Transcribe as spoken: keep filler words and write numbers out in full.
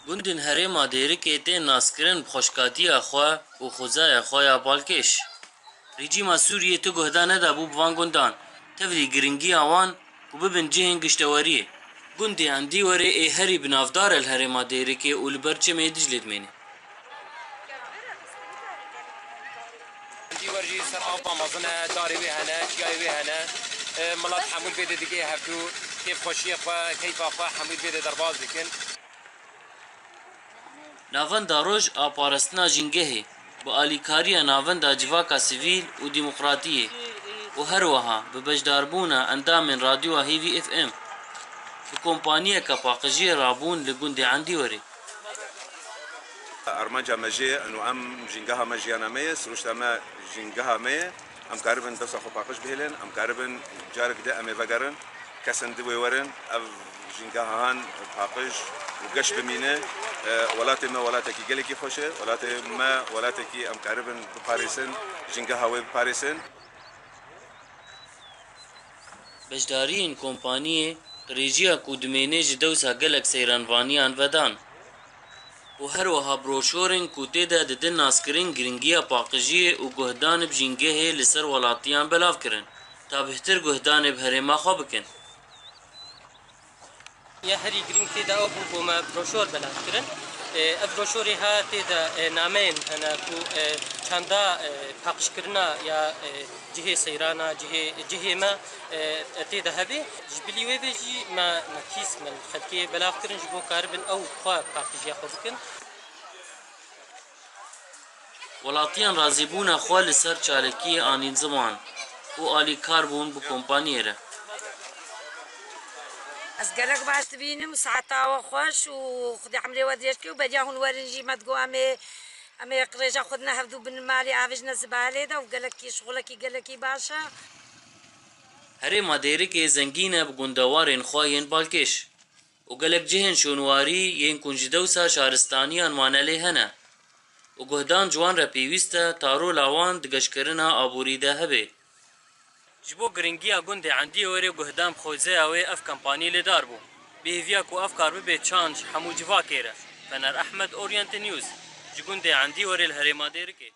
Gundên herêma Dêrikê tên naskirin bi xweşkatiya xwe û xwezaya xwe ya balkêş. Rejîma Sûriyê tu guhda nedabû bi van gundan, tevlî giringiya wan ku bibin cihên gişteweriyê. Gundê Endîwerê ê herî bi navdar e li herêma Dêrikê û li ber çemê Diclê dimêne. Endîwer jî ser ava mezin e, darê wê hene, çiyayê wê hene. E, milet hemû li vê dê digihê hevdû, kêfxweşiyê xwe, keyfa xwe hemû li vê dê derbas dikin. Navenda Roj a parastina jîngehê bi alîkariya Navenda Civaka Sivîl û Demokratiyê û her wiha bi beşdarbûna endamên Radyoya Hêvî F M bi kompaniyeke paqijiyê rabûn li gundê Endîwerê. Armanca me jê û em jîngeha me jiyana me ye, sirûşta me jîngeha me ye. Em karibin dewsa xwe paqij bihêlin, em karibin carek di em ê vegerin, kesên di wê werin, ev jîngeha han paqij û geş bimîne. E, welatê me welatekî gelekî xweş e, welatê me welatekî em karibin biparêsin, jîngeha wê biparêsin. Beşdariyên kompaniyê qirêjiya ku dimêne ji dewsa gelek seyranvaniyan vedan û her wiha broşorên ku tê de didin naskirin giringiya paqijiyê û guhdan bi jîngehê li ser welatiyan belav kirin, ta bihtir guhdanê bi herêma xwe bikin. Ya herî girîng tê de ew bû ku me broşor belav kirin. E, ev broşorê ha tê de, e, nameyên hene ku, e, çanda, e, paqijkirina ya, e, cihê seyrana, cihê, cihê me, e, tê de hebe. Ji bilî wê ve jî me, me kîs me li xelkê belav kirin ji bo karibin ew xwe paqijiya xwe bikin. Welatiyan razîbûna xwe li ser çalakiyê anîn ziman û alîkarbûn bi kompaniyê re. Ez gelek baş dibînim, saeta we xweş û Xwedê emrê we dirêj ke û beriya hûn werin jî me digot em ê, em ê qirêja xwe dine hevdû bin malê avêjine zibalê de û gelekî şixulekî gelekî baş e. Herêma Dêrikê zengîn e bi gundewarên xwe yên balkêş û gelek cihên şûnwarî yên ku ji dewsa şaristaniyan mane lê hene û guhdan ji wan re pêwîst e ta rola wan di geşkirina aborî de hebe. Ji bo giringiya gundê Endîwerê guhdan bi xwezaya wê ev kampanî lêdar bû. Bi hêviya ku ev kar bibe çand ji hemû civakê re. Fener Ehmed, Orient News, ji gundê Endîwerê li herêma Dêrikê.